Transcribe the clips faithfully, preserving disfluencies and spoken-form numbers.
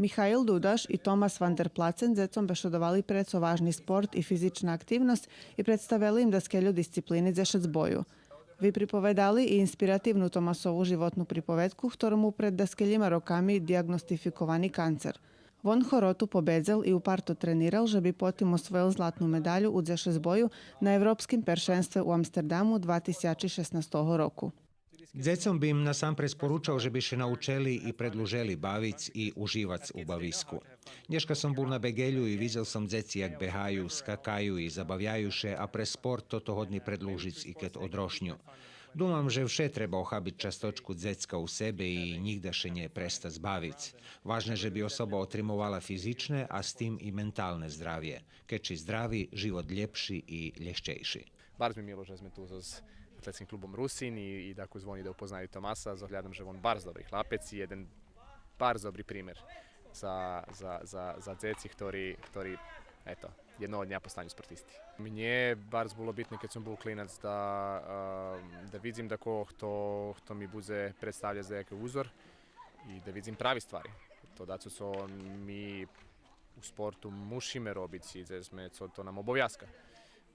Михаил Дудаш и Томас Вандерплацен дзецом бешедовали прецо важни спорт и физична активносц и представели им даскельо дисциплини дзе ше дзбою. Виприповедали и инспиративну Томасову животну приповедку, хторому пред даскелїма роками диягностификовани канцер. Вон хороту победзел и упарто тренирал же би потим освоїл златну медалю у дзешезбою на Европским першенстве у Амстердаму два тисячи шеснастого року. Дзецом бим насампредз поручал же би ше научели и предлужели бавиц и уживац у бависку. Нєшка сом бул на беґелю и видзел сом дзеци як бегаю, скакаю и забавяю ше, а през спорт тото годни предлужиц и кед одрошню. Думам же вше треба охабиц часточку дзецка у себе и нїґда ше нє престац бавиц. Важне же би особа отримовала физичне, а з тим и менталне здравє. Кед ши здрави, живот лєпши и лєгчейши. Барз ми мило же зме ту зоз атлетским клубом Русин и, и да ку звони да упознаю Томаса, з оглядом же вон барз добри хлапец и єден барз добри пример за, за, за, за дзеци хтори, хтори, ето, єдного дня постаню спортисти. Мнє барз було битне кед сом бул клинац да, е, да видзим дакого хто, хто ми будзе представлєц даяки узор и да видзим прави ствари. То дацо цо ми у спорту мушиме робиц и дзе зме, цо то нам обовязка.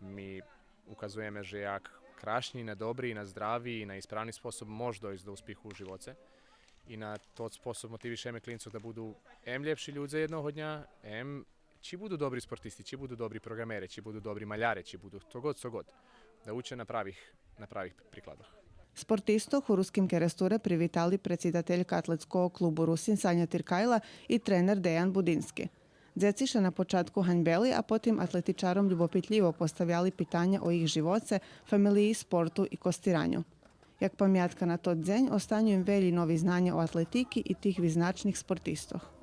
Ми указуєме же як крашнї, на добри, на здрави и на исправни способ мож дойсц до успиху у живоце. И на тот способ мотивишеме клинцох да буду ем лєпши людзе єдного дня, ем чи буду добри спортисти, чи буду добри програмере, чи буду добри маляре, чи буду хто год, цо год. Да уча на правих, на правих прикладох. Спортистох у Руским Керестуре привитали предсидателька Атлетского клубу Русин Саня Тиркайла и тренер Деян Будински. Дзеци ше на початку ганьбели, а потим атлетичаром любопитлїво поставяли питаня о їх живоце, фамелиї, спорту и костираню. Як памятка на тот дзень останю им велї нови знаня о атлетики и тих визначних спортистох.